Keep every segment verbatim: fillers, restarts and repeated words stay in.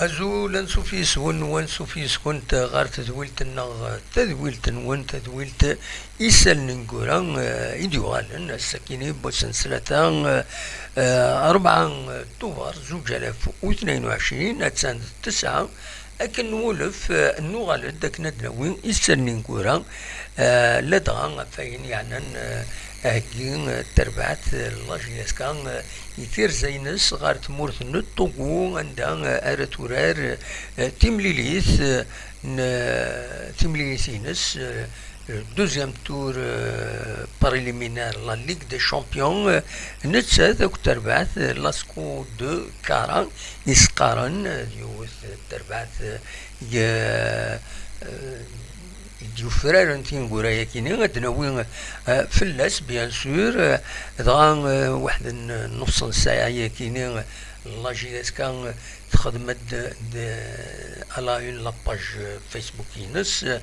Azul, ansuf yes-wen, wansuf yes-kent ɣer tedwilt-nneɣ, tadwilt-nwen, tadwilt isallen ineggura, eh, i d-yuɣalen ass-akini n wass n ttlata, eh, rebɛa Tubeṛ zuǧ alaf u tnayen u ɛecrin, attan d ttesɛa. Akken nwulef, eh, nuɣal-d akken ad d-nawi isallen ineggura, eh, ladɣa ɣef wayen yeɛnan, eh, aheggi, eh, n terbaɛt, eh, n la J S K, eh, i tirza-ines ɣer tmurt n Togo, anda, eh, ara turar, eh, timlilit, eh, n, eh, timlilit-ines, eh, deuxième tour, eh, préliminaire, la Ligue des Champions, eh, nettat akked terbaɛt, eh, Lasco de Kara, i s-qqaren, eh, yiwet terbaɛt, eh, i, eh, i d-yufraren tineggura-yakini, ad d-nawi, eh, fell-as, bien sûr, eh, dɣa, eh, waḥed n, n nnefṣ n ssaɛa-yakini, la J S K, eh, texdem-d d, à la une la page Facebook-ines, eh,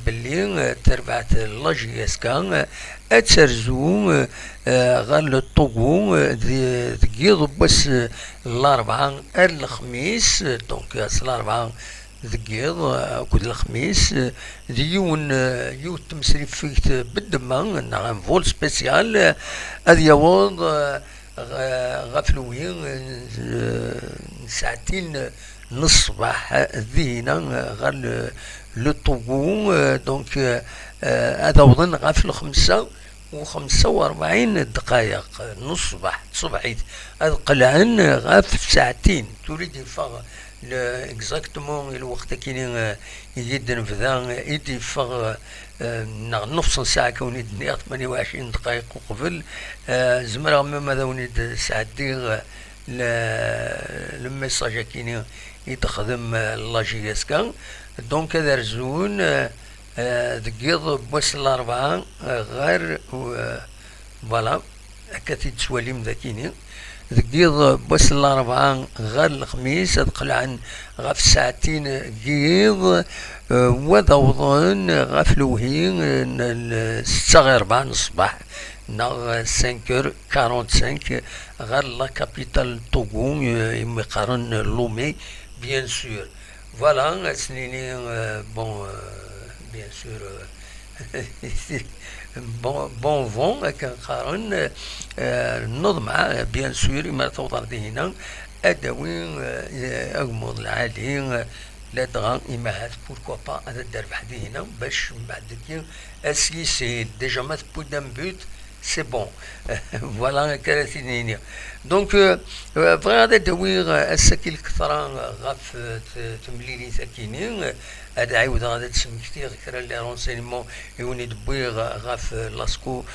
belli, eh, terbaɛt la J S K, eh, ad terzu, eh, eh, ɣer le Togo, eh, di, deg yiḍ n wass, eh, n larebɛa ar lexmis, eh, donc ass larebɛa deg yiḍ, eh, akked lexmis, eh, d yiwen, eh, yiwet temsriffegt beddemma, neɣ un vol spécial, eh, ad yaweḍ, eh, ɣ-, ɣef lwi, eh, n ssaɛtin n ṣṣbeḥ, eh, dihina, eh, ɣer le, le Togo, eh, donc, eh, eh, ad awḍen ɣef lxemsa u xemsa u rebɛin ddqayeq n ṣṣbeḥ, tṣebḥit, ad qelɛen ɣef tsaɛtin. Tura i d-yeffeɣ le, exactement i lweqt akini, eh, i d-nebda, eh, i d-yeffeɣ, eh, neɣ nnefṣ n ssaɛa, akka wen-id-nniɣ, tmanya u ɛecrin ddqayeq uqbel, eh, zemreɣ même ad wen-id-sɛeddiɣ, eh, le, le message akini i d-texdem, eh, la J S K. Donc ad rzun, eh, eh, deg yiḍ n wass n larebɛa, eh, ɣer, eh, voilà, akka t-id-tettwalim dakini. Deg yiḍ n wass n larebɛa ɣer lexmis, ad qelɛen ɣef ssaɛtin n yiḍ, eh, u ad awḍen ɣef lewhi, eh, n, n setta ɣer rebɛa n ṣṣbeḥ, neɣ cinq heures quarante-cinq, ɣer la capitale n Togo, eh, imi qqaren Lomé, bien sûr. Voilà, ad s-nini, euh, bon, euh, bien sûr, euh, bon, bon vent, akken qqaren, euh, nneḍmeɛ, bien sûr, imi ara tawḍ ar dihina, ad d-tawi, euh, agmuḍ lɛali, euh, ladɣa imahat, pourquoi pas, ad d-terbeḥ dihina, bac mbeɛd dagi, as-yisel, déjà ma tewwi-d un but, c'est bon. Voilà, akka ara t-id-nini. Donc, euh, euh, bɣiɣ ad d-awiɣ, euh, ass-agi lketṛa, euh, ɣef, euh, t-, temlilit-akini. Euh, ad ɛiwdeɣ ad d-smektiɣ kra n les renseignements i wen-id-wwiɣ, euh, ɣef, euh, Lasco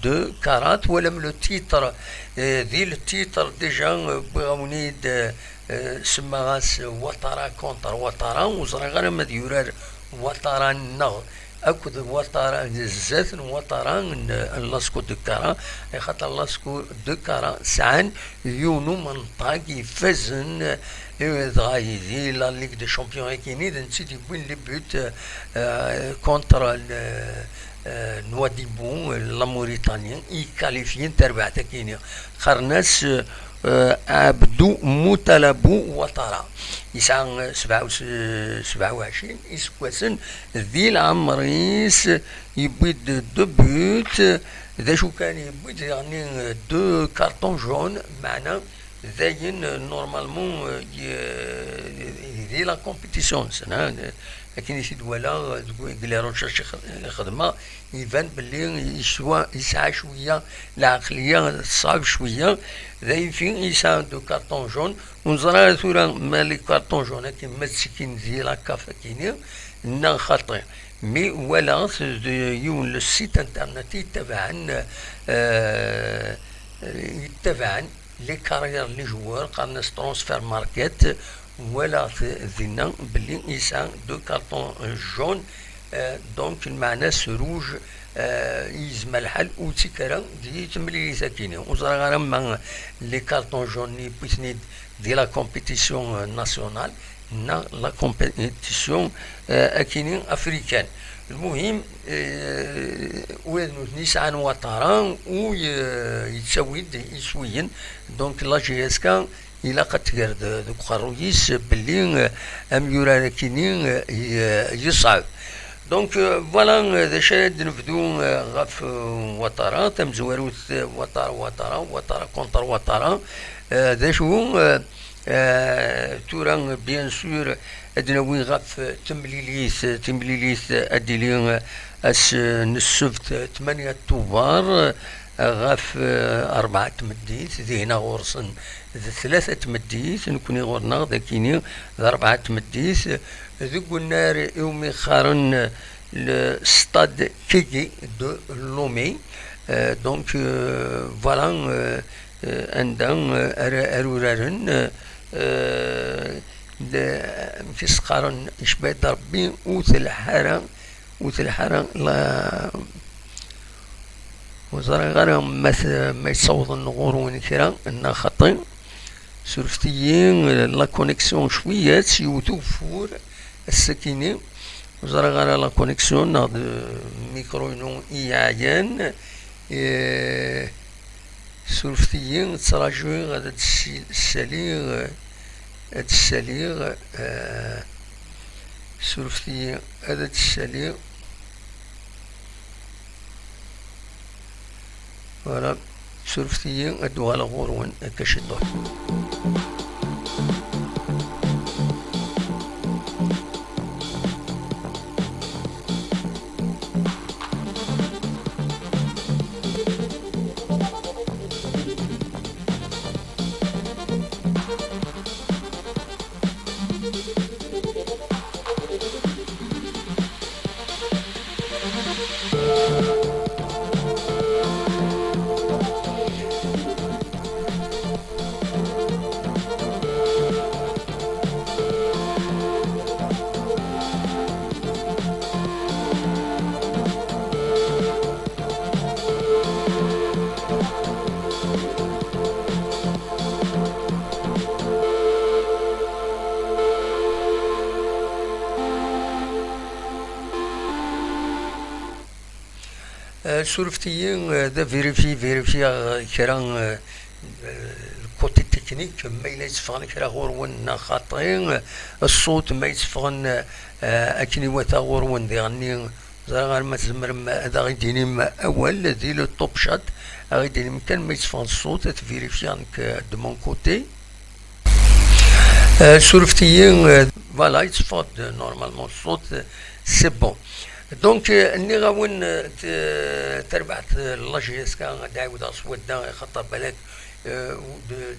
de Kara. Twalam le titre, euh, di le titre déjà, euh, wwiɣ-awen-id, euh, euh, semmaɣ-as Ouattara contre Ouattara. Ur ẓriɣ ara ma d yurar Ouattara neɣ akked Ouattara, zdat n Ouattara n, n Lasco de Kara, axaṭer Lasco de Kara sɛan yiwen umenṭag ifazen, eh, dɣa di la Ligue des Champions akini, d netta i d-yewwin les buts, eh, contre le, eh, Nouadhibou, la Mauritanie, i qualifien terbaɛt akini. Qqaren-as, eh, Abdou Moutalabou Ouattara. Yesɛa, eh, sebɛa u s-, sebɛa u ɛecrin iseggasen, di leɛmer-is yewwi-d deux buts, d acu kan, yewwi-d daɣen deux cartons jaunes, meɛna dayen, normalement, euh, y-, di la compétition-nsen, hein, akken i t-id-walaɣ deg, deg les recherches i xedmeɣ, iban belli yeswa, yesɛa cwiya lɛeqliya teṣɛeb cwiya, d ayfi yesɛa deux cartons jaunes, ur neẓri ara tura ma les cartons jaunes akken ma ttekkin di la CAF akini, neɣ xaṭi. Mi walaɣ-t di yiwen le site internet yettabaɛen, euh, yettabaɛen les carrières n les joueurs, qqaren-as transfert market, walaɣ-t dinna belli yesɛa deux cartons jaunes, euh, donc lmeɛna-s rouge, euh, yezmer lḥal ur ttekk ara di temlilit akini. Ur ẓriɣ ara ma les cartons jaunes-nni yewwi-ten-id di la compétition, euh, nationale, neɣ la compétition, euh, akini africaine. Lmuhim, euh, ula d nutni sɛan Ouattara, u, euh, yettawi-d iswiyen. Donc la J S K ilaq ad tger de-, deg uqerruy-is belli, eh, amyurar akini, eh, y-, yeṣɛeb. Donc, eh, voilà, eh, d acu ara d-nebdu, eh, ɣef, eh, Ouattara, tamezwarut, eh, Ouattara, Ouattara, Ouattara contre Ouattara. Eh, d acu, eh, eh, tura, bien sûr, ad d-nawi ɣef, eh, temlilit, eh, timlilit, eh, ad d-tili, eh, ass, eh, n ssebt, eh, tmanya Tubeṛ, eh, ɣef, eh, rebɛa tmeddit, dihin ɣur-sen d tlata tmeddit, nekkni ɣur-neɣ d akini d rebɛa tmeddit, deg unnar iwumi qqaren le Stade Kéké de Lomé. Euh, donc, euh, voilà, euh, euh, anda, euh, ara, ara uraren, euh, euh, le, amek i s-qqaren, icba-d Rebbi, ur telḥa ara, ur telḥa ara la, ur ẓriɣ ara ma t-, ma yessawḍen ɣur-wen kra, neɣ xaṭi. Surfet-iyi, la connexion cwiya, yiwet ugeffur, ass-akini. Ur ẓriɣ ara la connexion neɣ d mikru-inu i yeɛyan. Eh, surfet-iyi, ttrajuɣ ad d-ssi-, ssaliɣ, ad d-ssaliɣ, eh, surfet-iyi ad d-ssaliɣ. Voilà, surfet-iyi ad d-uɣaleɣ ɣur-wen akka ciṭuḥ. Eh, surfet-iyi, eh, da vérifier, vérifier, eh, kra, eh, eh, le côté technique, ma yella yetteffɣen kra ɣur-wen neɣ xaṭi, eh, ṣṣut ma yetteffɣen, eh, akken iwata ɣur-wen diɣenni, ẓriɣ ar ma tzemrem ad aɣ-d-inim awal di le top chat, aɣ-d-inim kan ma yetteffɣen ṣṣut, ad t-vérifier nekk, eh, de mon côté. Euh, surfet-iyi, euh, voilà, yetteffeɣ-d normalement ṣṣut, euh, c'est bon. Donc, euh, nniɣ-awen, euh, t-, tarbaɛt, euh, n la J S K, ad d-ɛiwdeɣ s wadda, axaṭer balak, euh, ur d-,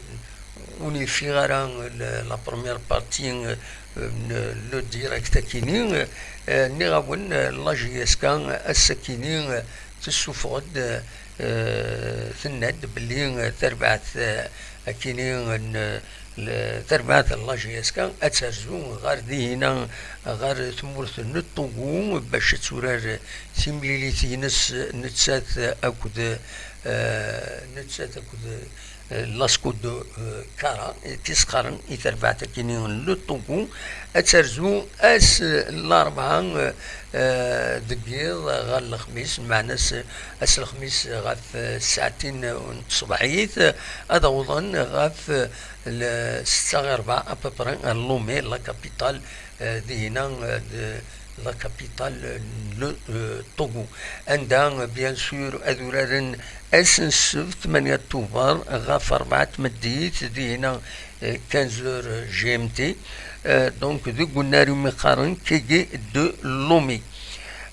ur n-yeffiɣ ara, euh, la, la première partie, euh, euh, n le direct akini, euh, nniɣ-awen, euh, la J S K ass-akini, euh, tessufeɣ-d, euh, tenna-d belli, euh, tarbaɛt, euh, akini n, l-, tarbaɛt n la J S K ad terzu ɣer dihina, ɣer tmurt n Ṭugu, bac ad turar timlilit-ines nettat akked, eh, nettat akked, eh, Lasco de, eh, Kara, i tt-qqaren i terbaɛt akini n Ṭugu, ad terzu ass n larebɛa, eh, eh, deg yiḍ ɣer lexmis, meɛna ass, ass lexmis ɣef, eh, ssaɛtin n tṣebḥit, ad awḍen ɣef, eh, l-, setta ɣer rebɛa à peu près ɣer Lomé, la capitale, eh, dihina, eh, de, la capitale, eh, n le, eh, Togo. Anda, eh, bien sûr, ad uraren ass n ssebt, tmanya Tubeṛ, ɣef rebɛa tmeddit, dihina, eh, quinze heures G M T. Eh, donc, deg unnar iwumi qqaren Kéké de Lomé.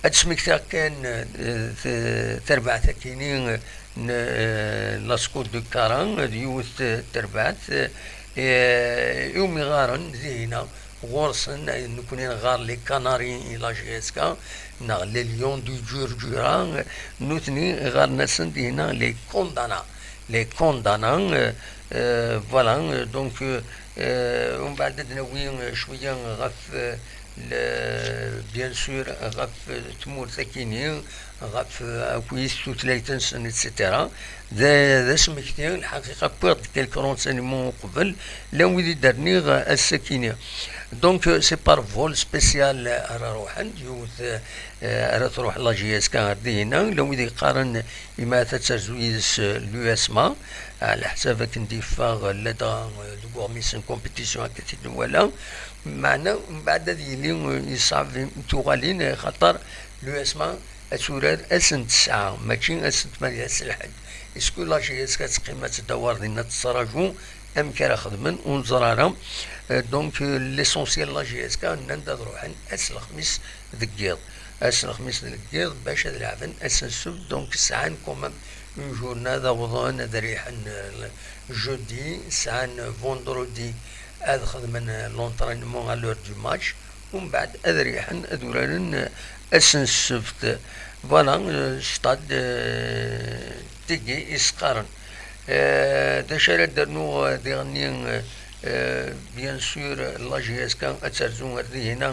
Ad smektiɣ kan, eh, t-, tarbaɛt akini, eh, n, eh, Lasco de Kara, d yiwet, eh, tarbaɛt, eh, iwumi ɣaren dihina ɣur-sen, eh, nekkni nɣar les Canaries i la J S K, neɣ les Lions du Djurdjura, eh, nutni ɣaren-asen dihina les Condana. Les Condana, eh, eh, voilà, eh, donc, eh, eh, umbeɛd ad d-nawi, eh, cwiya ɣef, eh, le, bien sûr, ɣef, eh, tmurt akini, ɣef, eh, akk tutlayt-nsen, et cetera. D, d asmekti, lḥaqiqa, wwiɣ-d quelques renseignements uqbel, llan wid i d-rniɣ, eh, ass-akini. Donc, euh, c'est par vol spécial, euh, ara ruḥen, yiwet, euh, ara truḥ la J S K ar dihina, la wid yeqqaren imat ad terzu yid-s, euh, l'U S M A, ɛla ḥsab akken d-yeffeɣ, euh, ladɣa, euh, deg uɣmis n compétition akka t-id-nwala, meɛna mbeɛd ad yili, euh, yeṣɛeb i tuɣalin, euh, xaṭer l'U S M A ad turar ass n tesɛa, mačči ass n tmanya, ass n lḥedd. Est-ce que la J S K ad teqqim ad tdawar dinna tettraǧu amek ara xedmen, ur neẓri ara. Euh, donc, euh, l'essentiel, la J S K nnan-d ad ruḥen ass n lexmis deg yiḍ. Ass n lexmis deg yiḍ bac ad leɛben ass n ssebt, donc sɛan quand même une journée ad awḍen, ad riḥen, euh, jeudi, sɛan vendredi ad xedmen, euh, l'entraînement à l'heure du match, umbeɛd ad riḥen ad uraren, euh, ass n ssebt. Voilà, euh, stade, euh, tigi i s-qqaren. Euh, d acu ara d-rnuɣ, euh, diɣenni, euh, euh, bien sûr, la J S K ad terzu ar dihina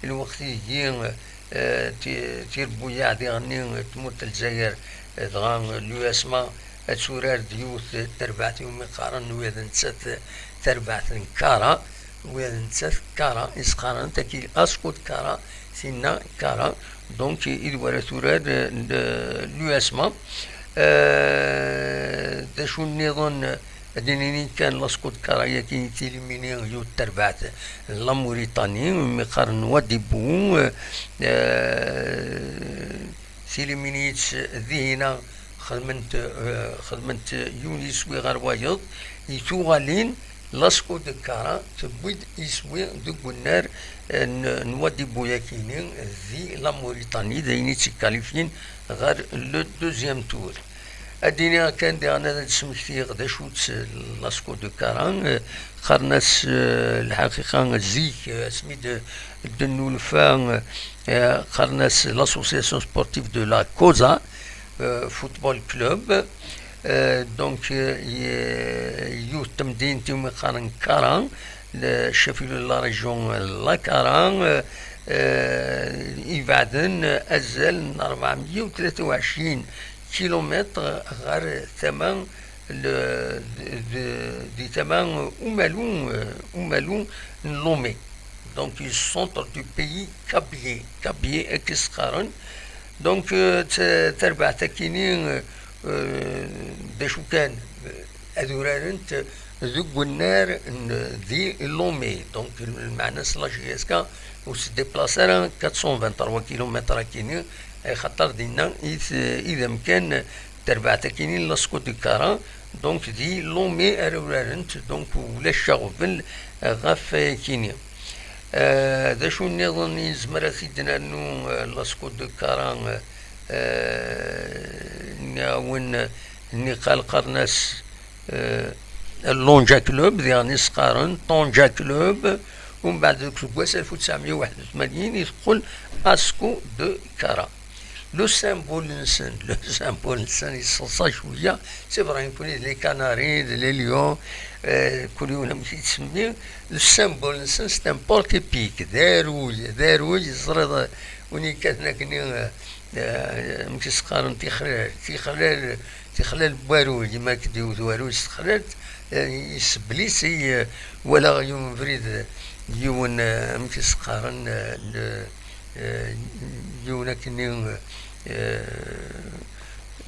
i lweqt-igi, euh, ti-, tirebbuyaɛ diɣenni, euh, tmurt n Lezzayer, euh, dɣa, euh, l'U S M A ad turar d yiwet n terbaɛt iwumi qqaren wiyaḍ nettat tarbaɛt n Kara, wiyaḍ nettat Kara, i s-qqaren tagi Asco de Kara, tinna Kara, donc, i d wara turar, euh, l'U S M A. Euh, d acu nniḍen, ad d-nini kan l'Asco de Kara-yagi tilimini yiwet terbaɛt n la Mauritanie, mi qqaren Wadibu, euh, euh, tilimini-tt dihina xedment, euh, xedment yiwen iswi ɣer wayeḍ, i tuɣalin l'Asco de Kara tewwi-d iswi deg unnar, euh, n, n Wadibu-yagi-ni di la Mauritanie, d ayen i tt-ikkalifyin ɣer le deuxième tour. Ad d-iniɣ kan diɣen ad d-smektiɣ d acu-tt l'Asco de Kara, euh, qqaren-as, euh, lḥaqiqa zik, euh, asmi d-, d-nnulfa, euh, qqaren-as l'Association Sportive de la Cosa, euh, Football Club. Euh, donc, euh, y-, yiwet temdint iwumi qqaren Kara, le chef-lieu de la région, la Kara, euh, euh, ibeɛden azal n rebɛemya u tlata u ɛecrin kilumitr ɣer tama, le, de, de, di tama umalu, euh, umalu n Lomé. Donc, du centre du pays Kabylie, Kabylie i s-qqaren. Donc, euh, t-, tarbaɛt akini, euh, euh, d acu kan, euh, ad urarent deg unnar n, di Lomé. Donc, lmeɛna-s la J S K ur s-déplace ara quatre cent vingt-trois kilomètres akini, axaṭer dinna i t-, i d amkan terbaɛt akini n l'Asco de Kara, donc di Lomé ara urarent, donc ulac aɣbel ɣef wayakini. Euh, d acu nniḍen i nezmer ad t-id-nernu, euh, l'Asco de Kara, euh, nniɣ-awen, nniqal qqaren-as, euh, Lonja Club, diɣen i s-qqaren Tonja Club, umbeɛd deg useggas alef u tesɛemya u waḥed u tmanyin i teqqel Asco de Kara. Le symbole-nsen, le symbole-nsen, yeṣṣeḍṣa cwiya, c'est vrai, nekkni d les Canaries, d les Lions, euh, kul yiwen amek i yettsemmi, le symbole-nsen, c'est un porc-épic, d aruy, d aruy, teẓriḍ, euh, win yekkaten akkenni, euh, euh, amek i s-qqaren, tixlal, tixlal, tixlal n waruy, ma k-d-iwet waruy s texlalt, euh, yesseblis-iyi, euh, walaɣ yiwen ubrid, yiwen, euh, amek i s-qqaren, euh, le, euh, yiwen akkenni, euh,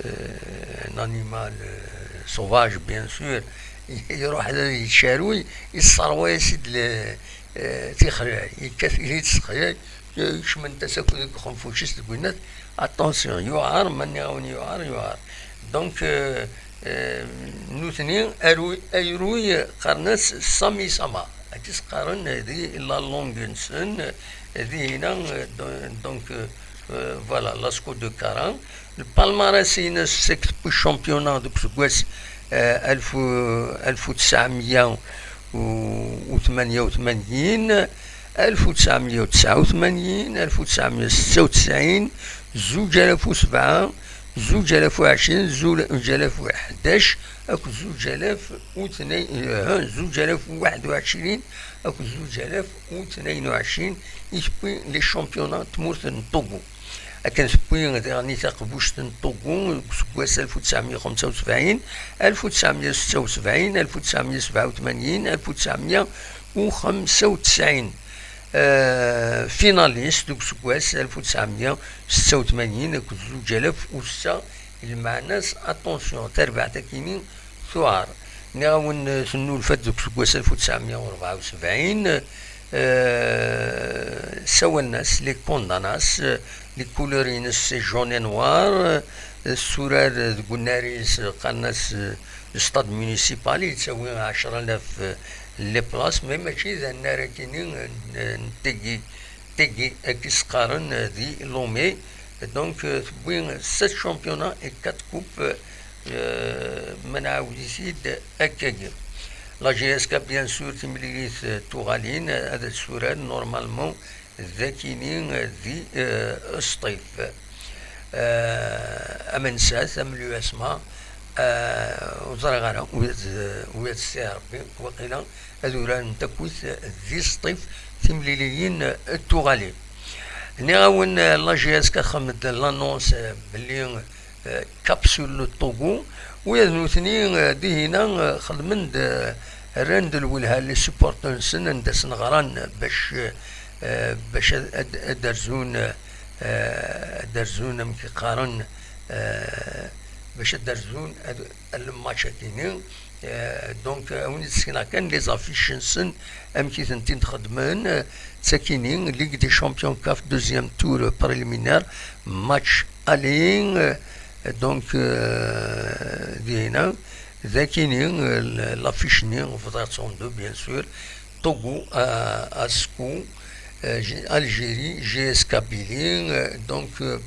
euh, un animal, euh, sauvage, bien sûr, iruḥ ad yečč aruy, yesserwa-yas-id le, euh, tixlal, yekkat-it s texlalt, kecment-as akk deg uxenfuc-is deg winnat. Attention, yuɛer, ma nniɣ-awen yuɛer, yuɛer. Donc, euh, euh, nutni, aruy, ayruy, qqaren-as Sami Sama. Ad s-qqaren di la langue-nsen, dihina, euh, do-, donc, euh, euh, voilà, l'Asco de Kara. Le palmarès-ines, c'est que depuis championnat, deg useggas, euh, alef, alef u tesɛemya u tmanya u tmanyin, alef u tesɛemya u tesɛa u tmanyin, alef u tesɛemya u setta u tesɛin, zuǧ alaf u sebɛa, zuǧ alaf u ɛecrin, zuǧ alaf u ḥdac, akked zuǧ alaf u tnayen, eh, zuǧ alaf u waḥed u ɛecrin, akked zuǧ alaf u tnayen u ɛecrin, i tewwi les championnats n tmurt n Togo. Akken tewwi diɣen i taqbuct n Togo deg useggas alef u tesɛemya u xemsa u sebɛin, alef u tesɛemya u setta u sebɛin, alef u tesɛemya u sebɛa u tmanyin, alef u tesɛemya u xemsa u tesɛin. Eh, finaliste deg useggas alef u tesɛemya u setta u tmanyin akked zuǧ alaf u setta, lmeɛna-s, attention, tarbaɛt-akini tuɛer. Nniɣ-awen, eh, tennulfa-d deg useggas alef u tesɛemya u rebɛa u sebɛin, eh, sawalen-as les Condanas, eh, les couleurs-ines c'est jaune et noir, eh, tetturar deg unnar-is, eh, qqaren-as, eh, le stade municipal, yettawi ɛecra alaf, eh, les places, mais mačči d annar-akini n, n tigi, tigi, akken s-qqaren, eh, di Lomé. Donc, euh, tewwi sept championnats et quatre coupes, euh, ma nɛawed-it-id akkagi. La J S K, bien sûr, timlilit, euh, tuɣalin, euh, ad tt-turar normalement d akini, euh, di, euh, Sṭif. Euh, am Nsat, am l'U S M A, euh, ur ẓriɣ ara, ula d, ula d Si Ṛebbi, waqila ad uraren akkit di Sṭif timliliyin, euh, tuɣalin. Nniɣ-awen, eh, la J S K txeddem-d l'annonce, eh, belli, eh, capsule le Togo, ula d nutni, eh, dihina, eh, xedmen-d, eh, rran-d lwelha les supporters-nsen anda sen-ɣran bac, eh, bac ad, ad, ad d-rzun, eh, ad d-rzun, amek i qqaren, eh, bac ad d-rzun ad, ad le match-akini. Euh, donc, euh, a wen-d-sekneɣ kan les affiches-nsen, amek i tent-id-xedmen. Euh, d takini, Ligue des Champions, CAF, deuxième tour, euh, préliminaire, match aller, euh, donc, euh, dihina, d akini, euh, l'affiche-nni, bḍiɣ-tt en deux, bien sûr, Togo, euh, Asco, euh, J-, Algérie, J S Kabylie, euh, donc, euh,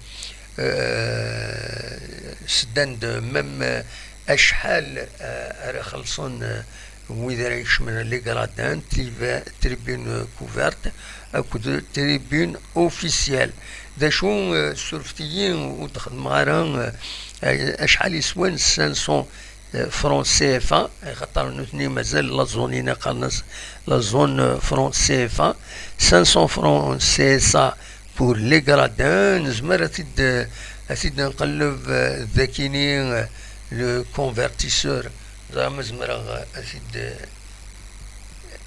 euh, sdan-d même, euh, acḥal, euh, ara xellṣen, euh, wid ara ikecmen les gradins, triva-, tribune couverte, akked tribune officielle. D acu, euh, surfet-iyi, ur d-xeddmeɣ ara, euh, acḥal yeswan cinq cents, euh, francs C F A, axaṭer nutni mazal la zone-ina qqaren-as la zone, euh, franc C F A, cinq cents francs C F A pour les gradins, nezmer ad t-id-, ad t-id-nqelleb, euh, d akini, euh, le convertisseur, ẓriɣ ma zemreɣ, euh, ad t-id-,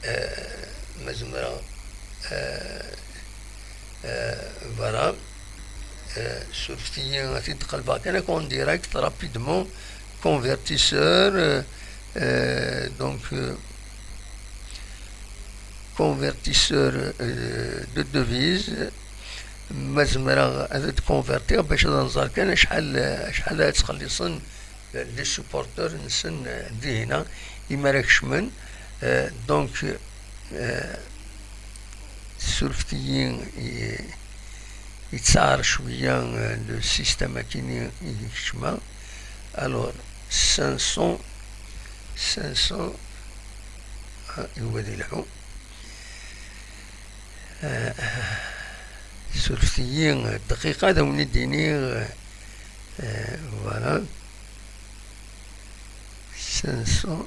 euh, ma zemreɣ, euh, Euh, voilà. Euh, surfet-iyi ad t-id-qelbeɣ kan akk en direct, rapidement. Convertisseur, euh, euh, donc, euh, convertisseur, euh, de devises. Ma zemreɣ ad d-convertiɣ bac ad nẓer kan acḥal, acḥal ad ttxelliṣen les supporters-nsen, euh, dihina, imi ara kecmen. Euh, donc, euh, surfet-iyi, i-, yettɛar cwiya, euh, le système akini i kecma. Alors, cinq cents, cinq cents, ah, yuba di lḥu. Euh, surfet-iyi dqiqa ad awen-id-iniɣ, euh, voilà. Cinq cents.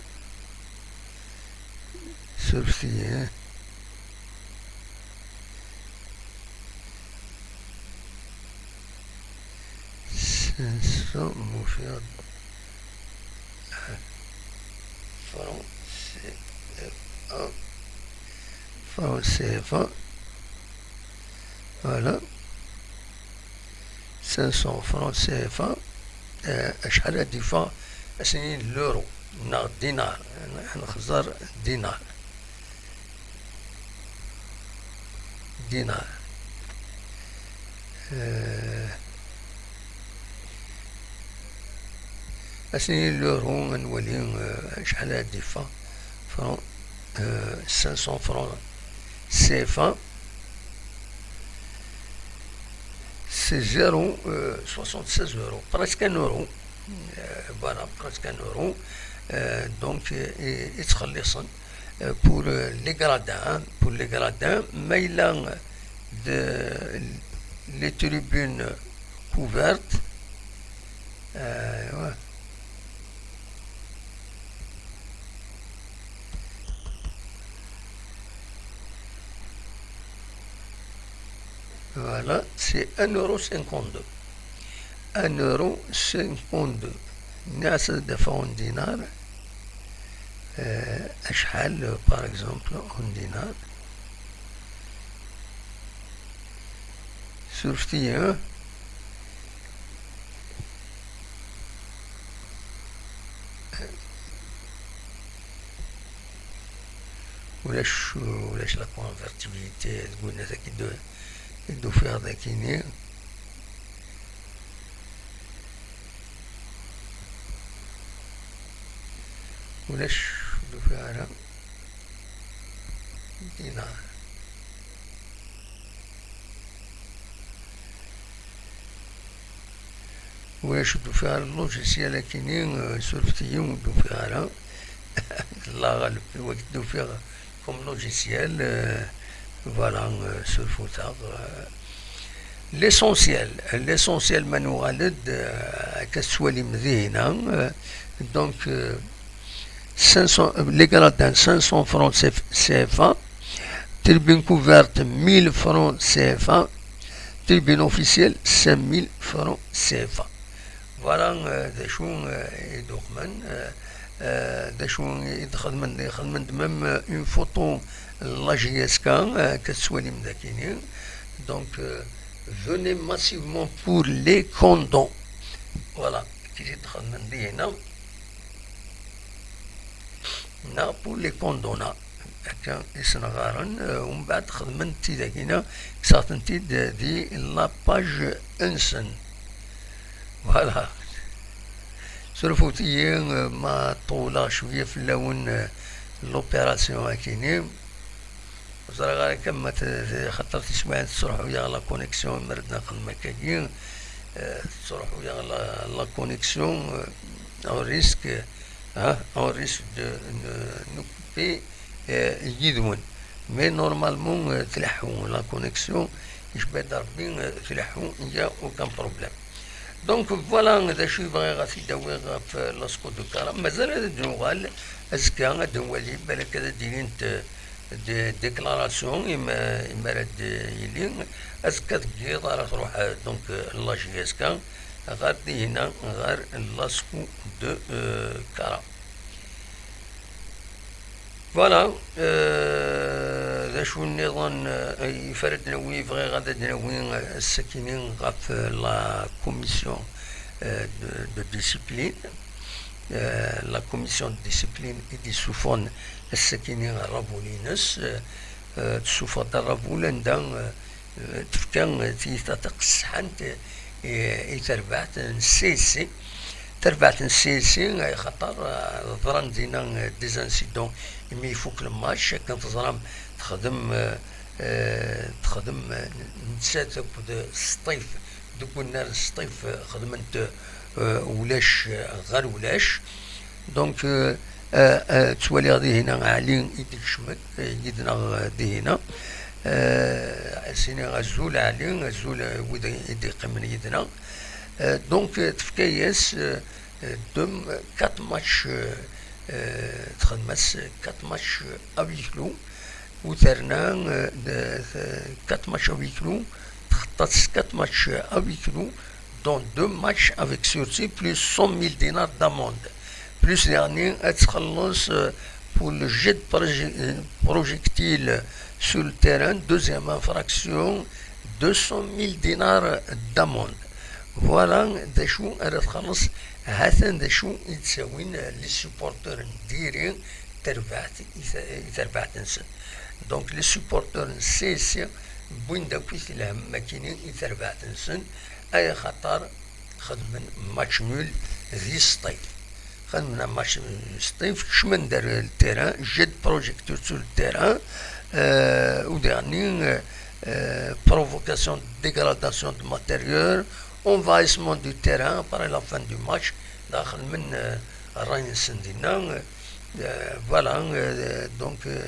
Surfet-iyi. Cinq cents, ma ufiɣ-d. Francs C F A. Francs C F A. Voilà. Cinq cents francs C F A, euh, acḥal ad d-iffeɣ ass-nni n l'euro, neɣ dinar, ad nexẓer dinar. Dinar. Euh, ass-nni n l'euro, ad nwali, euh, acḥal ad d-iffeɣ. Franc, euh, cinq cents francs C F A. C'est zéro, euh, soixante-seize euros, presque un euro. Euh, voilà, presque un euro. Euh, donc, euh, i, i ttxelliṣen, euh, pour, euh, les gradins, hein, pour les gradins, mais il y a, euh, de, les tribunes couvertes. Euh, ouais. Voilà, c'est un euro cinquante-deux. Un euro cinquante-deux. Nniɣ-as ad d-afeɣ un dinar. Euh, acḥal, par exemple, un dinar? Surfet-iyi, ha? Ulac, ulac la convertibilité deg winna dagi d-, i d-ufiɣ dagini. Ulac, ur d-ufiɣ ara. Dina. Ulac, ur d-ufiɣ ara logiciel akini, euh, surfet-iyi, ur d-ufiɣ ara. Llah ɣaleb, i wakken d-ufiɣ comme logiciel, euh, voilà, euh, surfuteɣ, euh. L'essentiel, l'essentiel ma nuɣal-d, euh, akka tettwalim dihina, euh, donc, euh, cinq cents, euh, les gradins cinq cents francs C F, C F A, tribune couverte mille francs C F A, tribune officielle cinq mille francs C F A. Voilà, euh, d acu, euh, i d-uqmen, euh, euh, d acu i d-xedmen, xedmen-d même, euh, une photo, la J S K, euh, akka tettwalim dagini. Donc, euh, venez massivement pour les condos. Voilà, kif i d-xedmen dihina. Neɣ pour les condos, neɣ akka i sen-ɣɣaren, euh, umbeɛd xedmen-t-id akkin-a, kkseɣ-tent-id di la page-nsen. Voilà. Surfut-iyi, euh, ma ṭewleɣ cwiya fell-awen, euh, l'opération akini. Ur ẓriɣ ara kan ma t-, t-, xaṭer tiswiɛin tesruḥu-yaɣ la connexion, mi ara d-nxeddem akkagi, euh, tesruḥu-yaɣ la, la connexion, euh, on risque, hein, on risque de ne, nous couper, euh, yid-wen. Mais normalement, euh, tleḥḥu la connexion, icba-d Rebbi, euh, tleḥḥu, il y a aucun problème. Donc voilà, d acu i bɣiɣ ad t-id-awiɣ ɣef, euh, l'ASCO de Kara. Mazal ad d-nuɣal azekka, ad nwali, balak ad d-ilint, euh, des déclarations, imi, imi ara d-yili. Azekka deg yiḍ ara truḥ, euh, donc, euh, la J S K ɣer dihina, ɣer l'ASCO de, euh, Kara. Voilà, euh, d acu nniḍen, euh, i ara d-nawi, bɣiɣ ad d-nawi, euh, ass-akini ɣef, euh, la commission, euh, de, de discipline. Euh, la commission de discipline i d-isuffɣen ass-akini ṛṛabul-ines, euh, euh, tessuffeɣ-d ṛṛabul anda, euh, euh, tefka, euh, tiyita taqessḥant, euh, i, i terbaɛt n C S C. Terbaɛt n C S C, ay xaṭer, euh, ḍran dinna, euh, des incidents imi ifuk le match, akken teẓram, texdem, euh, euh, texdem, euh, nettat akked Sṭif, deg unnar n Sṭif, euh, xedment, euh, ulac, euh, ɣer ulac. Donc, euh, euh, euh, ttwaliɣ dihina Ɛli i d-ikecmen, euh, yid-neɣ, euh, dihina. Euh, as-iniɣ azul Ɛli, azul, euh, wid i d-iqqimen yid-neɣ. Euh, donc, euh, tefka-yas, euh, euh, deux, quatre matchs, euh, euh, txedm-as quatre matchs, euh, à huis clos, u terna, euh, de, de, quatre matchs à huis clos, txeṭṭa-t quatre matchs à huis clos, dont deux matchs avec sursis, plus cent mille dinars d'amende. Plus, يعني, ad txelleṣ, euh, pour le jet de proje-, euh, projectile sur le terrain, deuxième infraction, deux cent mille dinars d'amende. Voilà d acu ara txelleṣ, hatan d acu i d-ttawin, euh, les supporters n diri, terbaɛt i ta-, i terbaɛt-nsen. Donc, les supporters n C S C wwin-d akkit lhemm akini i terbaɛt-nsen, ay axaṭer xedmen match nul di Sṭif. Xedmen match nul di Sṭif, kecmen-d ar le terrain, jet de projecteur sur le terrain, euh, u daɣni, euh, euh, provocation de dégradation de matériel, envahissement du terrain après la fin du match, daxel men, euh, ṛṛay-nsen dinna, euh, Euh, voilà, euh, donc, euh,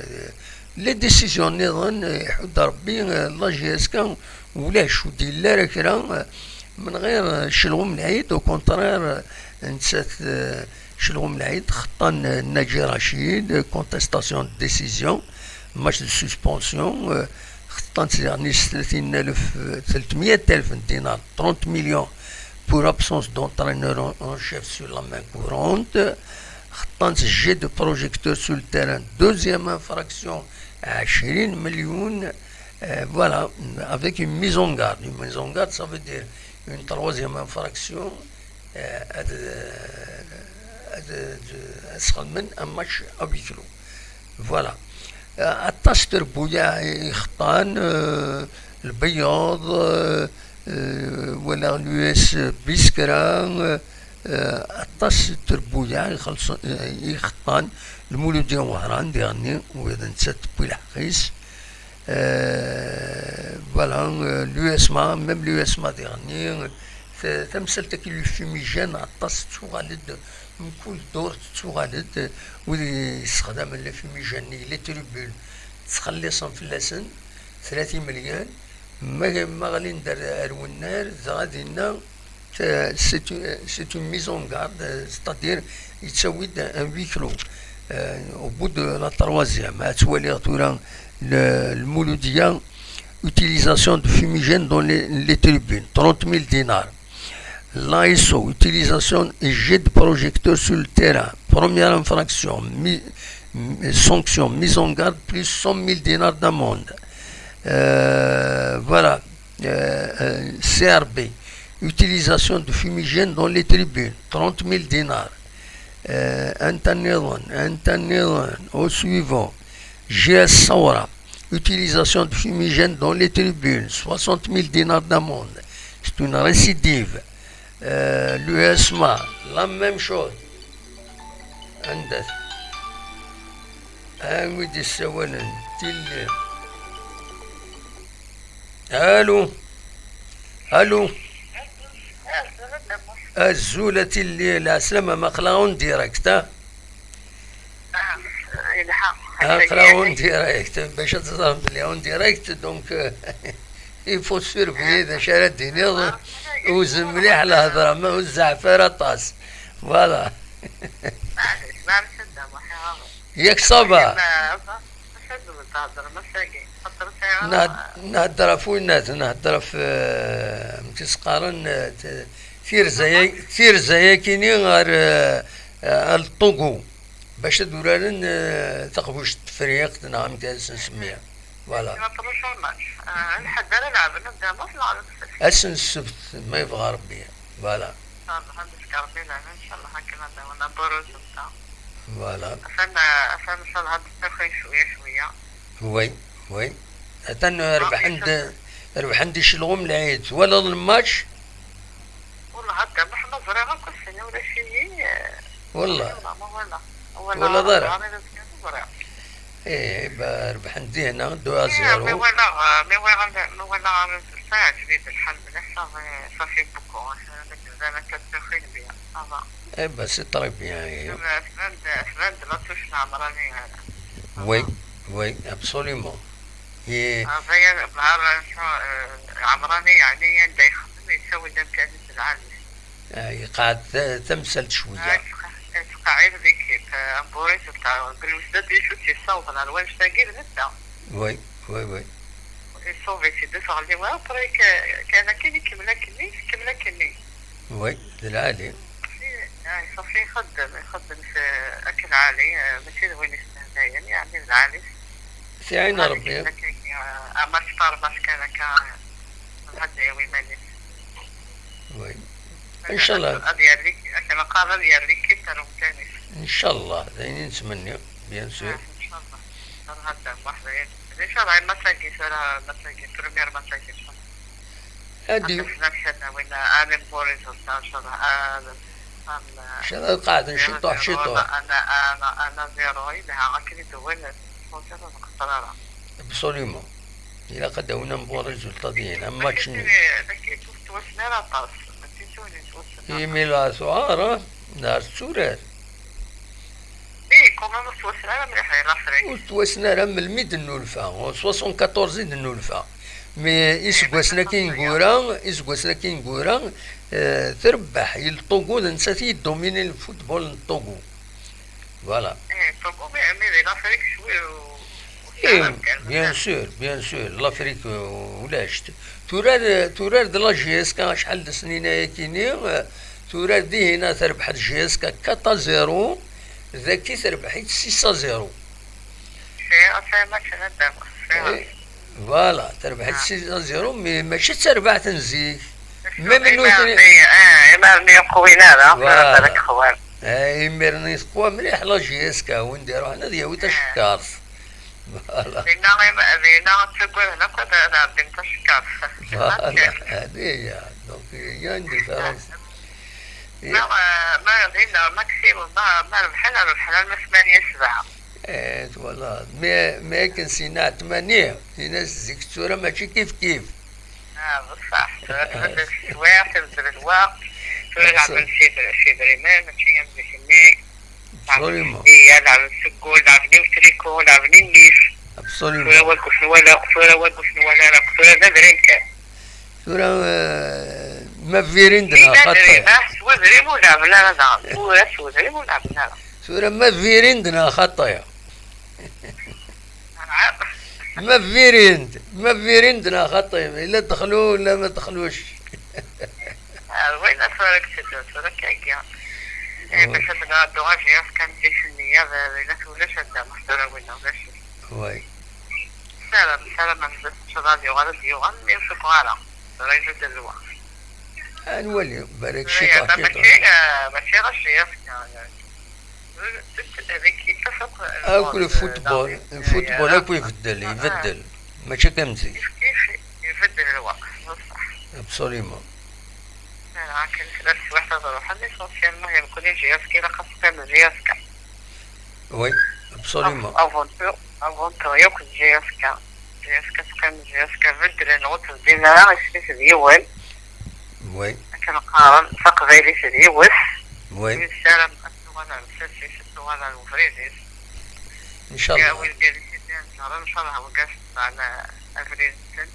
les décisions nniḍen, euh, iḥudd Rebbi, euh, la J S K, ulac, ur d-yelli ara kra, euh, من غير, euh, Chelɣum Lɛid, au contraire, euh, nettat, euh, Chelɣum Lɛid, xeṭṭan, euh, Naji Racid, euh, contestation de décision, match de suspension, euh, xeṭṭan-tt daɣen s tlatin alef, euh, tletmeyya alef n dinar, trente millions, pour absence d'entraîneur en, en chef sur la main courante. Xeṭṭan-tt jet de projecteur sur le terrain, deuxième infraction, عشرين مليون. Euh, voilà, avec une mise en garde. Une mise en garde, ça veut dire une troisième infraction, euh, ad, ad, ad sxedmen un match à huis clos. Voilà. Euh, aṭas n trebbuyaɛ i xeṭṭan, euh, lbeyyaḍ, euh, euh, wala l'U S Biskra, euh, euh, aṭas n trebbuyaɛ i xelṣen, euh, i xeṭṭan, Lmuludya n Wehran diɣenni, u d nettat tewwi lḥeqq-is. Euh, voilà, euh, l'U S M A, même l'U S M A diɣenni, ta-, tamsalt-agi n le fumigène, aṭas tettuɣal-d, mkul ddurt tettuɣal-d, wid yessexdamen le fumigène, les tribunes, ttxelliṣen fell-asen, tlata imelyan, ma, ma ɣlin-d ar, ar wennar, dɣa dinna, c'est, c'est une, c'est une mise en garde, euh, c'est-à-dire, yettawi-d un huis clos. Euh, au bout de la troisième, ad twaliɣ tura le, Lmuludya, utilisation de fumigène dans les, les tribunes, trente mille dinars. L'A S O, utilisation et jet de projecteur sur le terrain. Première infraction, mi-, sanction, mise en garde, plus cent mille dinars d'amende. Euh, voilà. Euh, euh, C R B, utilisation de fumigène dans les tribunes, trente mille dinars. Euh, anta nniḍen, anta nniḍen, au suivant. G S Sawra, utilisation de fumigène dans les tribunes, soixante mille dinars d'amende. C'est une récidive. Euh, l'U S M A, la même chose. Anda-t? Anwa i d-yessawalen? Tilli. Allô? Allô? Azul a Tilli, lɛeslama, ma aql-aɣ en direct, ah? Ah, yelha. Aql-aɣ en direct, bac ad teẓrem belli en direct, donc, euh, il faut surveiller d acu ara d-tiniḍ, wzen mliḥ lhedra, ma ur zeɛɛef ara aṭas. Voilà. Maɛlic, maɛlic a Dda Muḥ, iɣaḍ. Yak ça va. Akken, ah, acu ad d-thedrem ass-agi? Xaṭer sɛiɣ. Nhedd-, nhedder ɣef winnat, nhedder ɣef, eh, amek i s-qqaren, eh, t-, tirza-ya-, tirza-yagini ɣer, eh, eh, ɣer Ṭugu, bac ad uraren, eh, taqbuct n Tefriqt, neɣ amek ara s-nsemmi. Voilà. Ma tṛuḥ ar match. Ah, lḥedd ara lɛeben a Dda Muḥ neɣ d ssebt? Ass n ssebt, ma yebɣa Rebbi. Voilà. Ncallah, ad d-yefk Rebbi leɛna, ncallah akken ad d-awen aburuz netta. Voilà. Atan, atan ncallah ad d-ttakin cwiya cwiya. Oui, oui. Atan rebḥen-d, rebḥen-d icelɣumen n lɛid. Twalaḍ lmatch? Wellah a Dda Muḥ ma ẓriɣ akk ass-nni ulac-iyi. Wellah. Wellah, ma walaɣ. Twalaḍ ara? Ẓriɣ. Eh, ba-, rebḥen dihna deux à zéro. Mi walaɣ, mi walaɣ, mi walaɣ résultat, yeɛǧeb-iyi lḥal mliḥ, ça fait, ça fait beaucoup. Nekk d ana quatre heures et demie, ça va. Eh ben, c'est très bien, eh. Tban-d, tban-d la touche n Ɛemrani. Oui, oui, absolument. Eh. Ah, aya, nehar, eh, Ɛemrani, yeɛni, anda ixeddem, yettawi-d amkan-is lɛali. Ah, yeqɛed ta-, tamsalt cwiya. Ah, yetqeɛ-, yettqeɛɛid l'équipe, ah, Amburi, c'est ça. Belwesdad d acu tt-yessawḍen ar wannect-agi d netta. Oui, oui, oui. Yessawḍ-itt-id ɣer Liwa, après ka-, kan akken ikemmel akkenni, ikemmel akkenni. Oui, d lɛali. Ah, ṣafi ixeddem, ixeddem s, akken lɛali, ah, mačči d win yesnehdayen, yeɛni d lɛali. Si ɛin Rebbi. Amatch par match kan akka, ad d-yawi iman-is. Oui. Ncallah. Ad yerr, akken qqaren, ad yerr l'équipe ar umkan-is. Ncallah, d ayen i nettmenni, bien sûr. Ah, ncallah. Ncallah, ad d-ameḥ d ayen. Ncallah, amatch-agi tura, amatch-agi, premier match-agi, ncallah. Ad d-, ad d-afen amek ad d-awin, ad imbu résultat, ncallah. Ad, ad, ncallah, ad qeɛden ciṭuḥ, ciṭuḥ. Ana, ana, ana zéro, yelha, akken i d-wwin, ur nqeṣṣer ara. Absolument. Ilaq ad d-awin un bon résultat dihin, am match nul. Dagi ur ttwassen ara aṭas. Mačči d win yettwassen aṭas. Imi la tuɛar, ah, neɣ tetturar. I, quand même, ur ttwassen ara mliḥ, i l'Afrique. Ur ttwassen ara melmi d-nnulfa, soixante-quatorze i d-nnulfa. Mais iseggasen-agi ineggura, iseggasen-agi ineggura, eh, trebbeḥ, il Togo, d nettat i yeddominin le football n Togo. Voilà. Eh, Togo, mais, mais di l'Afrique, cwi, u-, u-, Eh, bien sûr, bien sûr, l'Afrique, euh, ulac. Turar, turar d la J S K acḥal d snin ayakini, eh, turar dihin terbeḥ-d J S K quatre à zéro, daki terbeḥ-itt six à zéro. Sɛiɣ, sɛiɣ match n Adam, sɛiɣ. Eh, Voilà, terbeḥ-itt six à zéro, mais mačči d tarbaɛt n zik. Même nutni, ah, imir-nni ur qwin ara, voilà. Tura balak qwan. Ah, imir-nni teqwa mliḥ la J S K, win d-iruḥen ad yawi tacekkart. Voilà. Dinna, dinna ttaggaden akk ad, ad ɛeddin tacekkart. Voilà, hadi ya. Donc, il y a une différence. Ma, ma, dinna, maximum, ma, ma rebḥen, rebḥen arma tmanya sebɛa. Eh, twalaḍ. Mi, mi akken sina tmanya, sina zik tura mačči kif kif. Ah, bṣaḥ. Tura tbeddel teswiɛt, tbeddel lweqt. Tura leɛben s yidri-, s yidrimen, mačči am zik-nni. Absolument. Leɛben s ddeyya, leɛben s ggul, leɛben i utriku, leɛben i nnif. Absolument. Tura waggus nwala, tura waggus nwala ara, tura d adrim kan. Tura, eh, ma virin-d neɣ xaṭi. Ah, s wedrim ur leɛben ara daɣen. Tura s wedrim ur leɛben ara. Tura ma virin-d neɣ xaṭi. Ma virin-d, ma virin-d neɣ xaṭi. Ila dexlu, ila ma dexlux. Ah, win tura tteddu, tura akka. Eh, bac ad d-nɛeddu ɣer J F K n tis nniya, d, d, ulac ulac ad d-ameɣ tura winna, ulac. Oui. Salam, salam, am bas, ncallah ad yuɣal, ad d-yuɣal, mi ur cukkeɣ ara. Tura ibeddel lweqt. Ad nwali, balak tura ciṭuḥ, ciṭuḥ. Mačči, eh, mačči ɣer J F K, eh, d, d, d, d, d, akk lmond, lfutbol, eh, lfutbol akk ibeddel, ah, ibeddel. Mačči akka am zik. Kif, kif ibeddel lweqt, bṣaḥ. Absolument. Akken tella teswiɛt ad ruḥen, essentiellement, yemkun i J F K, ilaq ad teqqim J F K. Oui, absolument. Av-, avant tout, avant tout, yakk d J F K. J F K teqqim J F K, beddlen, ur tebdin ara, isem-is d yiwen. Oui. Akken qqaren, taqbaylit d yiwet. Oui. Nessaram ad tuɣal ar lsas-is, ad tuɣal ar ubrid-is. Ncallah. Wid kan i t-id-ineǧren, ncallah, wid kan abrid-nsen.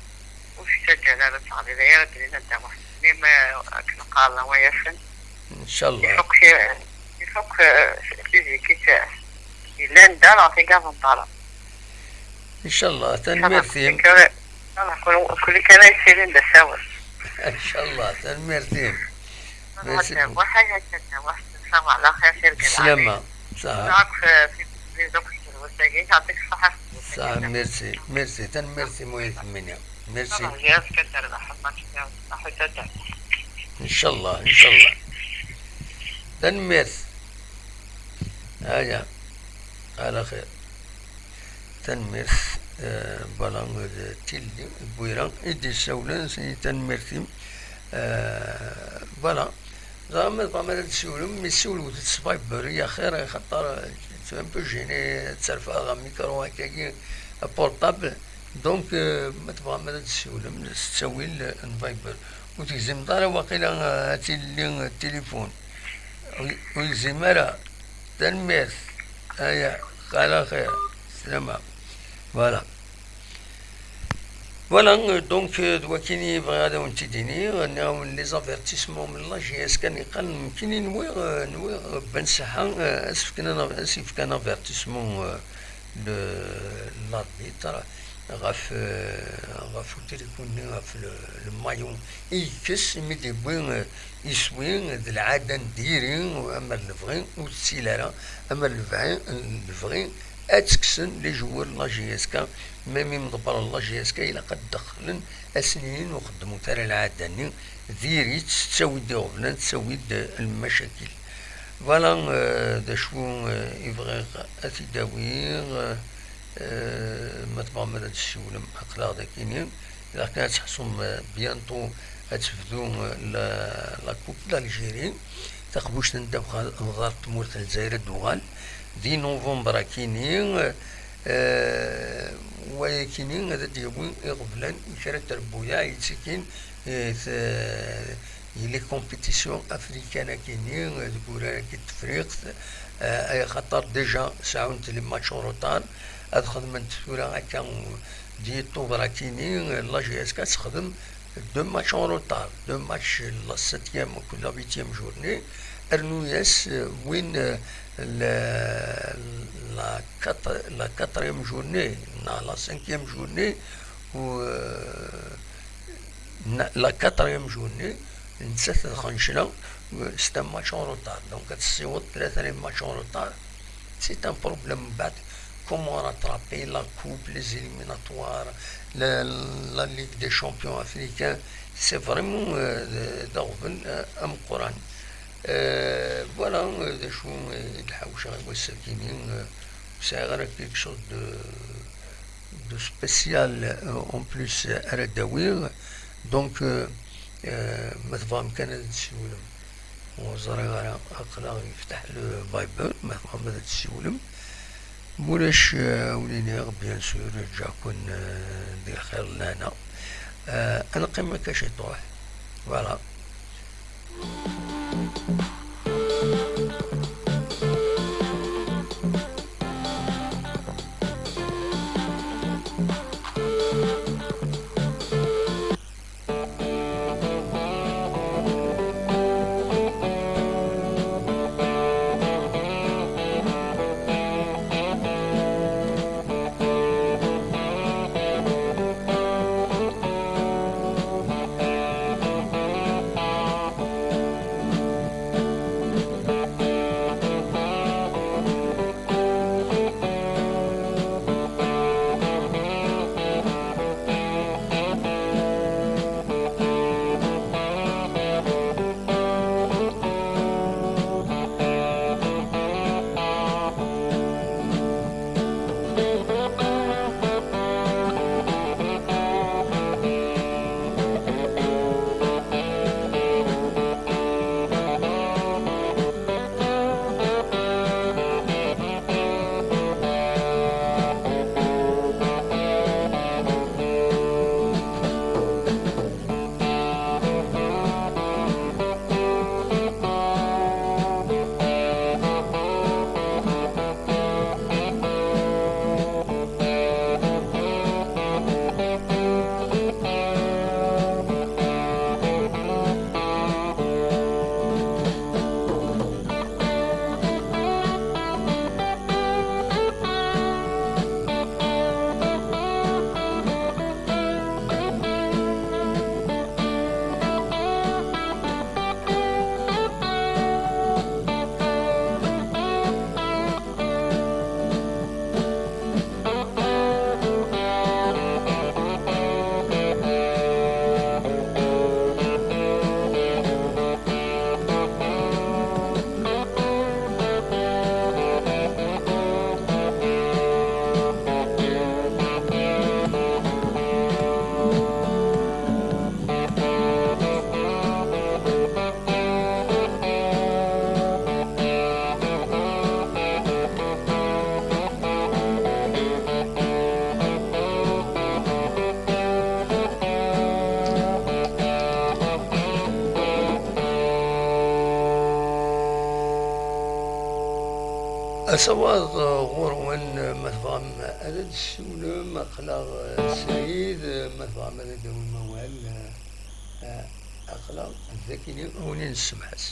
Ur tettaǧǧa ara ad teɣli, d aya ara d-nini a Dda Muḥend. Mi ma akken qqaren wayyasen, ncallah. Ifuk, ifuk, eh, tizikit, eh, yellan da neɣ tigaḍen ḍara. Ncallah, tanemmirt-im. Ncallah, kul, kul kan ay yettilin d asawen. Ncallah, tanemmirt-im. Merci beaucoup. Sslam. Saha. Saha, merci, merci, tanemmirt-im, a Yat Mini. Merci. Ncallah, ncallah. Tanemmirt. Aya. Ala xir. Tanemmirt, eh, voilà, d Tilli Bwira i d-yessawlen, s-, tanemmirt-im. Eh, voilà. Ẓriɣ ma tebɣam ad d-tessiwlem, mi ssiwlet s Viber, ya xir, axaṭer, eh, c'est un peu gêné, ad terfeɣ ɣer mikru akkagi, portable. Donc, eh, ma tebɣam ad d-tessiwlem, s ttawil, eh, n Viber. Ur tegzimeḍ ara waqila, eh, ad tilli, eh, tilifun. Ur, ur yegzim ara. Tanemmirt. Aya, ala xir. Slama. Voilà. Voilà, euh, donc, euh, d wakken i bɣiɣ ad awen-tt-id-iniɣ, nniɣ-awen les avertissements n la J S K niqal, nekkini nwiɣ, euh, nwiɣ, euh, Ben Saha, euh, ad s-fken un av-, ad s-yefk un avertissement, euh, le, l'arbitre ɣef, euh, ɣef utriku-nni, ɣef le, le maillot i yekkes imi d-yewwi, euh, iswi d lɛada n diri, amer lebɣi ur tettili ara, amer lebɣi, lebɣi ad tt-kksen les joueurs n la J S K, même imḍebbren n la J S K ilaq ad d-dexlen, ad sen-inin ur xeddmut ara lɛada-nni, diri-tt, tettawi-d iɣeblan, tettawi-d lmacakil. Voilà, euh, d acu, euh, i bɣiɣ ad t-id-awiɣ, euh, ma tebɣam ad d-tessiwlem, aql-aɣ d akini. Ilaq kan ad teḥṣum, euh, bientôt ad tebdu, euh, la, la Coupe d'Algérie. Taqbuct n ddabex ɣer tmurt n Lezzayer ad d-tuɣal. Di novembre akini, euh, wayakini ad d-yawi iɣeblan i kra n trebbuyaɛ yettikin, euh, t-, i les compétitions africaines akini, euh, deg urar-agi n Tefriqt, euh, ay axaṭer déjà sɛunt les matchs en retard, ad xedment tura akka, euh, di Tubeṛ akini, euh, la J S K ad texdem deux matchs en retard, deux matchs la septième akked la huitième journée, rnu-yas, euh, win, euh, la, la quatre, la quatrième journée, neɣ la cinquième journée, ou, euh, na-, la quatrième journée, nettat ad xenclen, euh, c'est un match en retard. Donc, ad tessiweḍ tlata les matchs en retard, c'est un problème. Mbeɛd, comment rattraper la coupe, les éliminatoires, la, la Ligue des champions africains, c'est vraiment, euh, d-, d aɣbel, euh, ameqqran. Euh, voilà, euh, d acu, euh, i d-ḥawceɣ i wass-agi-nni, euh, ur sɛiɣ ara quelque chose de, de spécial, euh, en plus, euh, ara d-awiɣ. Donc, euh, euh, ma tebɣam kan ad d-tessiwlem. Ur ẓriɣ ara, aql-aɣ yefteḥ le Viber, ma tebɣam ad d-tessiwlem. Ma ulac, euh, ad wen-iniɣ, bien sûr, ǧǧiɣ-ken, euh, di lxir d lehna. Euh, ad neqqim akka ciṭuḥ. Voilà. Asawaḍ, uh, ɣur-wen, uh, ma tebɣam ad d-tessiwlem, aql-aɣ, uh, srid, uh, ma tebɣam ad d-tawim awal, uh, uh, aql-aɣ dagi, a wen-nessemḥes.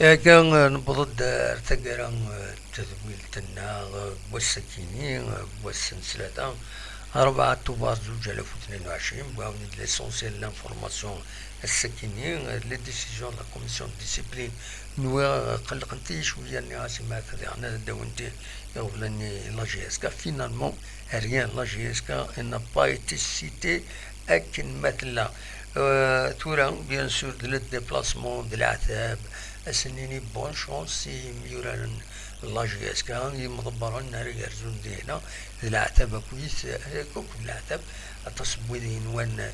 Akka, eh, newweḍ-d ar taggara, eh, n tedwilt-nneɣ, eh, n wass-akini, eh, n wass n ttlata, rebɛa Tubeṛ zuǧ alaf u tnin u ɛecrin, wwiɣ-awen-d l'essentiel de l'information ass-akini, eh, les décisions de la commission de discipline. Nwiɣ, eh, qellqent-iyi cwiya, nniɣ-as i Maɛtad diɣen ad d-awint iɣeblan-nni n la J S K. Finalement, rien, la J S K n'a pas été citée akken ma tella. Euh, tura, bien sûr, d le déplacement, d leɛtab, ad sen-nini bonne chance i yimyuraren n la J S K, imḍebbren ara yerzun dihna, d leɛtab akkit, akk d leɛtab, aṭas n wid yenwan d,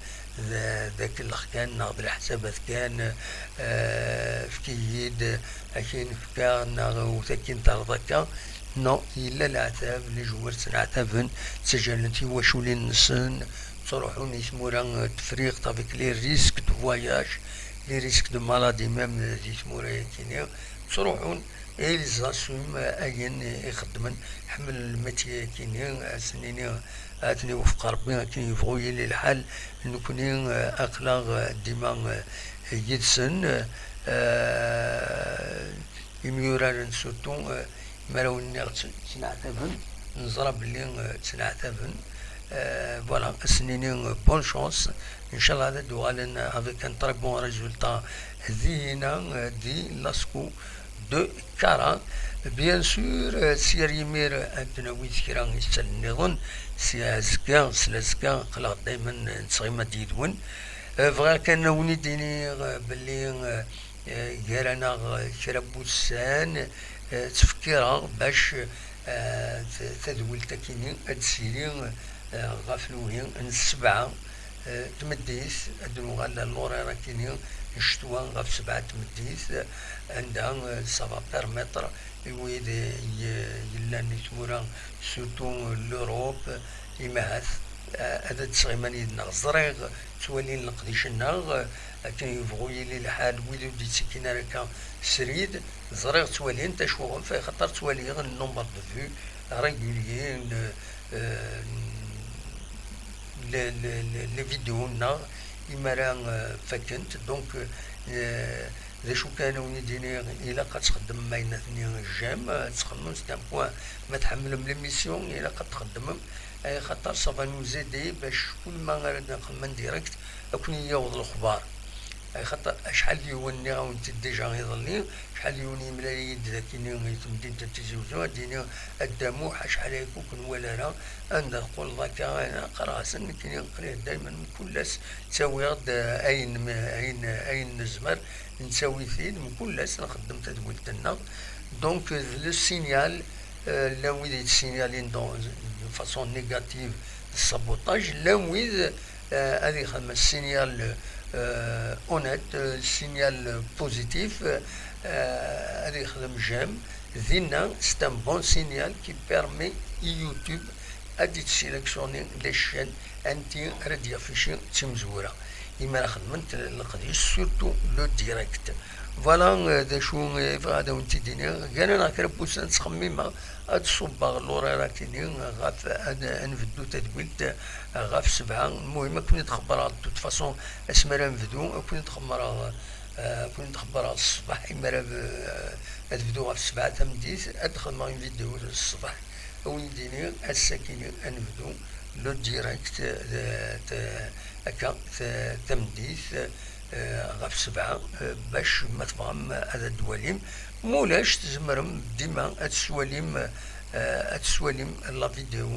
d akellex kan, neɣ d leḥsabat kan, euh, efk-iyi-d, akken fkiɣ, neɣ wwet akin terreḍ akka. Non, yella leɛtab, les joueurs ttneɛtaben, ttaǧǧalen tiwaculin-nsen, ttruḥun i tmura n Tefriqt avec les risques de voyage, les risques de maladie même di tmura-yakini, ttruḥun et ils assument ayen i xeddmen, ḥemmlen le métier-yakini, ad sen-nini ad ten-iwefeq Rebbi akken yebɣu yili lḥal, nekkni, eh, aql-aɣ, eh, dima, eh, yid-sen, eh, imyuraren surtout, eh, mi ara wen-nniɣ tt-, ttneɛtaben, neẓra belli, eh, ttneɛtaben. Eh, voilà, ad sen-nini, eh, bonne chance. Ncallah ad d-uɣalen avec un très bon résultat dihina, eh, di l'ASCO de Kara. Bien sûr, eh, s yir yimir ad d-nawi kra isalen nniḍen, si azekka, s lazekka, aql-aɣ daymen nettɣima-d yid-wen. Eh, bɣiɣ kan ad wen-id-iniɣ, eh, belli, eh, eh, gar-aneɣ, eh, kra n wussan, eh, ttfekkireɣ bac, eh, t-, tadwilt akini ad d-tili, eh, ɣef lewhi n ssebɛa, eh, tmeddit, ad d-nuɣal l'horaire akini n ccetwa ɣef ssebɛa tmeddit, eh, anda, eh, ça va permettre i wid, eh, y-, yellan i tmura, surtout, eh, l'Europe, eh, imahat, eh, ad d-sɣiman yid-neɣ. Ẓriɣ ttwalin leqdic-nneɣ, eh, akken yebɣu yili lḥal, wid ur d-yettekkin ara akka srid, ẓriɣ ttwalin-t, acuɣef? Axaṭer ttwaliɣ le nombre de vues régulier n, eh, n, le, le, le, les vidéos-nneɣ imi ara, eh, fakkent. Donc, eh, d acu kan ad wen-id-iniɣ, ilaq ad txeddmem ayen atni j'aime, ad txemmem, c'est un point, ma tḥemmlem l'émission, ilaq ad txeddmem, axaṭer ça va nous aider bac kul ma ara d-nxemmem en direct, ad ken-yaweḍ lexbar. Axaṭer acḥal d yiwen, nniɣ-awen-t-id déjà iḍelli, acḥal d yiwen yemlal-iyi-d dagi i temdint n Tizi Uzzu, ad d-yini a Dda Muḥ, acḥal aya ur ken-wala ara, anda teqquleḍ akka? Qqareɣ-asen nekkini qriɣ daymen mkul ass ttawiɣ-d, eh, ayen, ayen, ayen nezmer, nettawi-t-id, mkul ass nxeddem tadwilt-nneɣ. Donc, eh, d le signal, eh, llan wid yettsignalin dans, de façon négative, d sabotage, llan wid, eh, ad ixdem signal, eh, honnête, eh, signal positif, eh, ad ixdem j'aime. Dinna, c'est un bon signal qui permet i YouTube ad d-sélectionner les chaînes anti ara d-yaffici d timezwura. Imi ara xedment leqdic, surtout le direct. Voilà, eh, d acu i bɣiɣ ad awen-t-id-iniɣ. Gar-aneɣ kra n wussan ttxemmimeɣ ad ṣubbeɣ l'horaire akini ɣef ad, ad nbeddu tadwilt ɣef sebɛa. Lmuhim, ad ken-id-xebbreɣ, de toute façon, asmi ara nebdu, ad ken-id-xebbreɣ, eh, ad ken-id-xebbreɣ ṣṣbeḥ, imi ara b-, ad bduɣ ɣef sebɛa tameddit, ad d-xedmeɣ une vidéo ṣṣbeḥ. Ad wen-d-iniɣ, ass-akini ad nebdu le direct, eh, t-, akka, t-, tameddit, eh, ɣef sebɛa, eh, bac ma tebɣam ad d-twalim. Ma ulac, tzemrem dima ad teswalim, eh, ad teswalim la vidéo,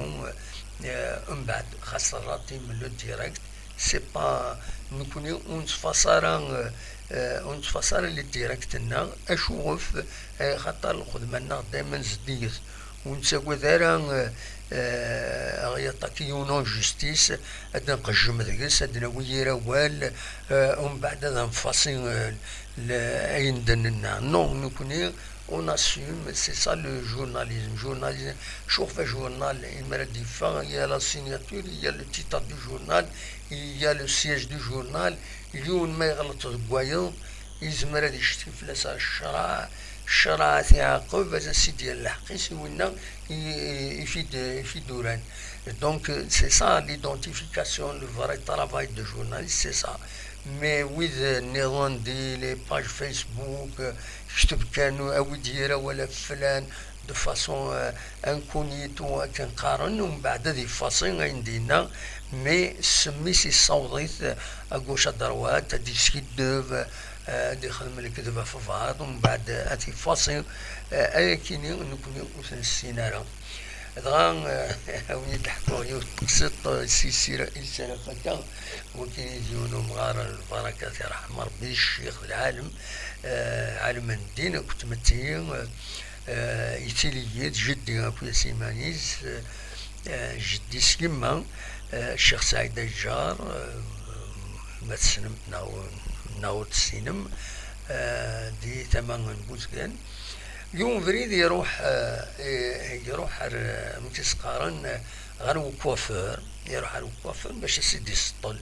eh, mbeɛd, xas terratim le direct. C'est pas, nekkni ur nettfaṣ ara, eh, eh, ur nettfaṣ ara les directs-nneɣ, acuɣef? Eh, xaṭer lxedma-nneɣ daymen zeddiget. Ur nettagad ara, eh, eh, ad ɣ-yaṭaki yiwen en justice, ad d-nqejjem deg-s, ad d-nawi yir awal, eh, umbeɛd ad nfaṣi, eh, l-, ayen d-nenna. Non, nekkni, on assume, c'est ça le journalisme. Journalisme, acuɣef ajurnal, imi ara d-yeffeɣ, il y a la signature, il y a le titre du journal, il y a le siège du journal. Yiwen ma yeɣleṭ deg wayeḍ, yezmer ad yecti fell-as ccṛeɛ, ccṛeɛ ad t-iɛaqeb, ad as-id-yerr lḥeqq-is, i winna i, i, i t-id-, i t-id-uran. Donc, c'est ça l'identification, le vrai travail de journaliste, c'est ça. Mais wid nniḍen di les pages Facebook, euh, kteb kan, awi-d yir awal ɣef flan, de façon, euh, incognito, akken qqaren, umbeɛd ad ifasi ayen d-yenna, mais s mmi-s issaweḍ-it, euh, à gauche à droite, ad d-yeskiddeb, euh, ad ixdem lekdeb ɣef beɛḍ, umbeɛd ad t-ifasi, euh, ayakini nekni ur t-nessin ara. Dɣa, euh, awi-d-ḥkuɣ yiwet teqsiṭ, euh, si sira, i sira akka, wakin i d yiwen umɣar n lbarakat, yerḥem Rebbi, ccix, lɛalem, euh, ɛalem n ddin akked tmetti, euh, euh, yettili-yi-d jeddi akk-is iman-is, euh, euh, jeddi-s yemma, euh, Ccix Saɛid Aǧǧar, euh, ma tessnem-t neɣ, neɣ ur tessinem, euh, di tama n Buzgan. Yiwen ubrid iruḥ, euh, i-, iruḥ ar, euh, amek i s-qqaren, euh, ɣer ukwafur, iruḥ ɣer ukwafur bac ad s-id-iseṭṭel.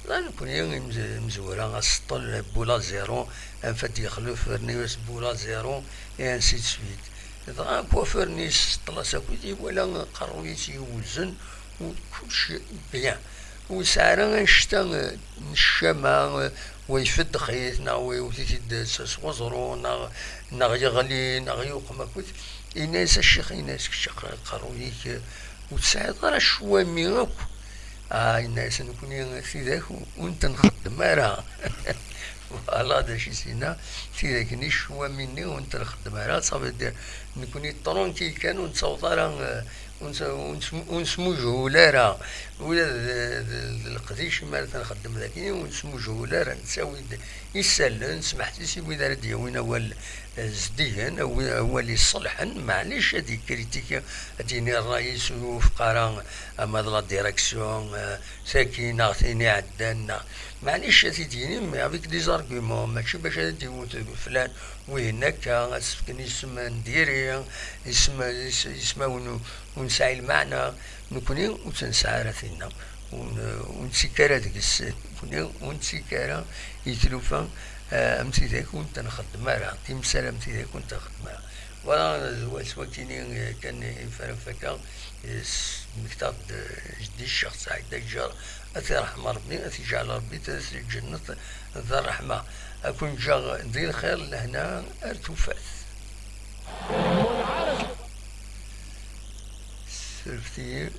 Dɣa nekni imz-, imezwura aseṭṭel, boule à zéro, anef ad d-yexlef, rnu-as boule à zéro, et ainsi de suite. Dɣa akwafur-nni iseṭṭel-as akkit, iwala aqerruy-is yewzen, u kullec bien. Ur yesɛi ara annect-a, eh, n ccama, eh, wa ifeddex-it, neɣ wa yewwet-it-id s, s weẓru, neɣ, neɣ yeɣli, neɣ yuqem akkit. Yenna-yas: "A ccix," yenna-yas, "kečč aqerruy-ik, eh, ur tesɛiḍ ara ccwami akk." Ah, yenna-yas: "Nekni tidak ur nten-nxeddem ara." Voilà d acu i s-yenna, tidak-nni ccwami-nni ur nten-nxeddem ara, ça veut dire nekni tranquille kan, ur nettaweḍ ara, eh, ur nes-, ur nes-, ur nesmujhul ara. Ula d, d, d leqdic mi ara t-nxeddem dagi, ur nesmujhul ara, nettawi-d isallen, smeḥsis i wid ara d-yawin awal, eh, zeddigen, awi-, awal iṣelḥen, maɛlic ad yekritiki, ad d-yini ṛṛay-is ur iwufeq ara ama d la direction, eh, tagi neɣ tin iɛeddan, neɣ, maɛlic ad t-id-yini, mais avec des arguments, mačči bac ad d-iwwet flan, wihin akka, ad s-fken isem n diri, isem, is-, ismawen ur, ur nesɛi lmeɛna. Nekni ur tt-nesɛi ara tinna, ur n-, ur nettekk ara deg-s, nekni ur nettekk ara i tlufa, eh, am tidak ur tent-nxeddem ara, timsal am tidak ur tent-nxeddem ara. Voilà, d wa-, s wakini, eh, kan i fara fakka, eh, s-, smektaɣ-d, eh, jeddi Ccix Saɛid Aǧǧar, ad t-irḥem Rebbi, ad t-iǧɛel Rebbi d lǧennet d ṛṛeḥma. Ad ken-ǧǧeɣ di lxir, lehna ar tufat. Surfet-iyi.